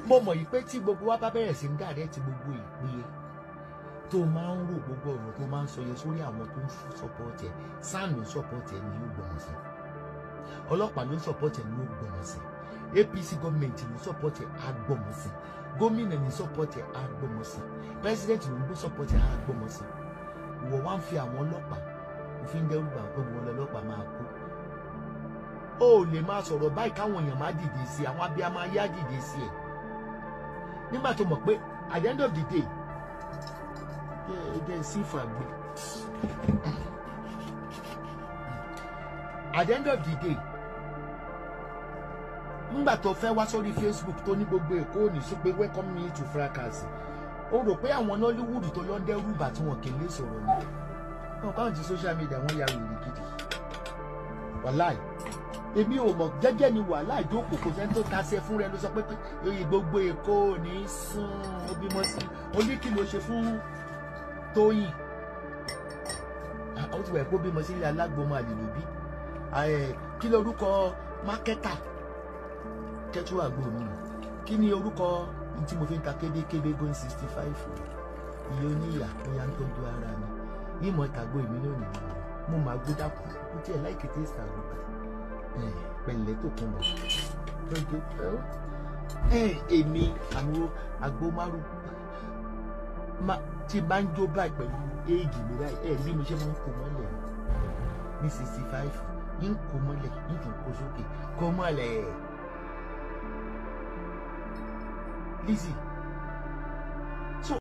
Mo mọ̀ yìí pé tí gbogbo wa bá bẹ̀rẹ̀ sí ń dàrẹ́ ti gbogbo ìpè tó máa ń rò gbogbo ọ̀rọ̀ tó máa ń sọ yẹn sórí àwọn tó ń support ẹ̀, SAN ló ń support ẹ̀ ní ó gbọ̀n sí, ọlọ́pàá ló ń support ẹ̀ ní ó gbọ̀n sí, APC gọ́ọ̀mẹ̀ntì ló support ẹ̀ á gbọ̀n sí, gómìnà ní support ẹ̀ á gbọ̀n sí, president ló ń gbé support ẹ̀ á gbọ̀n sí. Ìwọ wá ń fi àwọn ọlọ́pàá òfin dẹ́rù bà pé gbogbo ọlọ́pàá máa kú. Ó lè máa sọ̀rọ̀ báyìí káwọn èèyàn má dìde sí, àwọn abiyamọ ayé á dìde sí ẹ̀ nígbà tó mọ̀ pé at the end of the day jẹ́ sí ìfàgbé. At the end of the day nígbà tó fẹ́ wá sórí Facebook tó ní gbogbo Èkó òní sọ pé welcome me to fracas, ó rò pé àwọn Nollywood tó lọ ń dẹ́rù bà tí wọn kì í lè sọ̀rọ̀ ni. Wọn káwọn ti social media wọn ya wèrè gidi. Wàláì èmi ò mọ̀, jẹ́jẹ́ ni wàhálà ìjókòó kò sẹ́ni tó tasẹ̀ fún rẹ ló sọ pé gbogbo Èkó ò ní sùn ó bímọ sí. Ó ní kí ló ṣe fún Tóyìn? Ó ti wà kó bímọ sílé alágbòmọ àlèlòbí. Kí lorúkọ mákẹ́tà kẹ́tù àgbo mi? Kí ni orúkọ tí mo fi ń ta kébékébé going 65? Iye oníyà ó yà ń tọ́jú ara mi ìmọ̀ ìtàgbọ́ èmi lónìí mo máa gbó dákú ó tiẹ̀ láìkè tí ìsàgbọ́ pẹ̀lẹ́ tó kún bọ̀ tọ́jú èmi àwọn àgbo márùn tí bá ń jó báyìí pẹ̀lú éèjì mi báyìí ẹ̀ bí mo ṣe máa ń kó mọ́lẹ̀ ní 65 ń kó mọ́lẹ̀ ń tún kó sókè kó mọ́lẹ̀. Lizzy